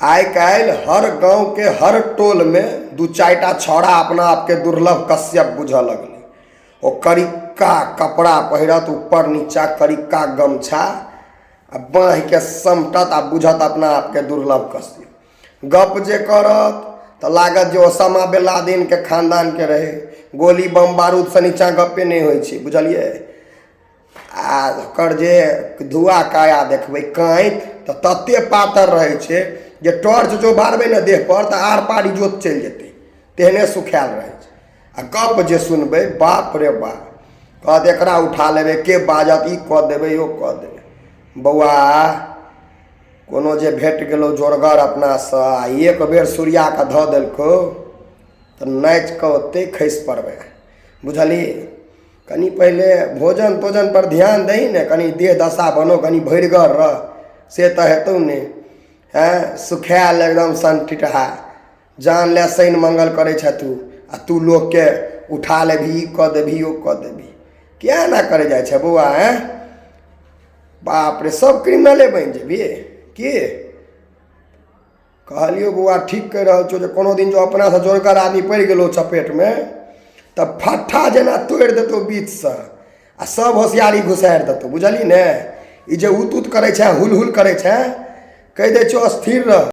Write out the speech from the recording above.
आइ काल्हि हर गाँवके हर टोलमे दू चारिटा छौड़ा अपना आपके दुर्लभ कश्यप बुझऽ लगलै। ओ करिक्का कपड़ा पहिरत, ऊपर नीचा करिक्का गमछा आ बाँहिके समटत आ बुझत अपना आपके दुर्लभ कश्यप। गप जे करत तऽ लागत जे ओसामा बिन लादेनके खानदानके रहै। गोली बम बारूदसँ नीचाँ गप्पे नहि होइ छै, बुझलियै? आ ओकर जे धुआ काया देखबै काँति तऽ ततेक पातर रहै छै जे टॉर्च जो बारबै ने देहपर तऽ आर पार इजोत चलि जेतै, तेहने सुखायल रहै छै। आ गप जे सुनबै, बाप रे बाप, कहत एकरा उठा लेबै, के बाजत, ई कऽ देबै, ओ कऽ देबै। बौआ, कोनो जे भेट गेलौ जोरगर अपनासँ आ एक बेर सुरिया कऽ धऽ देलकौ तऽ नाचि कऽ ओतहि खसि पड़बै, बुझलिही? कनि पहिले भोजन तोजनपर ध्यान दही ने, कनि देह दशा बनो, कनि भरिगर रह, से तऽ हेतौ नहि। हँ, सुखायल एकदम सन टिटहा, जान लए शनि मङ्गल करै छह तू, आ तू लोकके उठा लेबही, ई कऽ देबही, ओ कऽ देबही। किए एना करै जाइ छह बौआ? आँय बाप रे, सब क्रिमिनले बनि जेबही की? कहलियौ बौआ, ठीक कहि रहल छौ जे कोनो दिन जँ अपनासँ जोरगर आदमी पड़ि गेलौ चपेटमे तऽ फट्ठा जेना तोड़ि देतौ बीचसँ आ सब होशियारी घुसारि देतौ, बुझलही ने? ई जे उत उत करै छै, हुल हुल करै छै, कहि दै छियौ, स्थिर रह।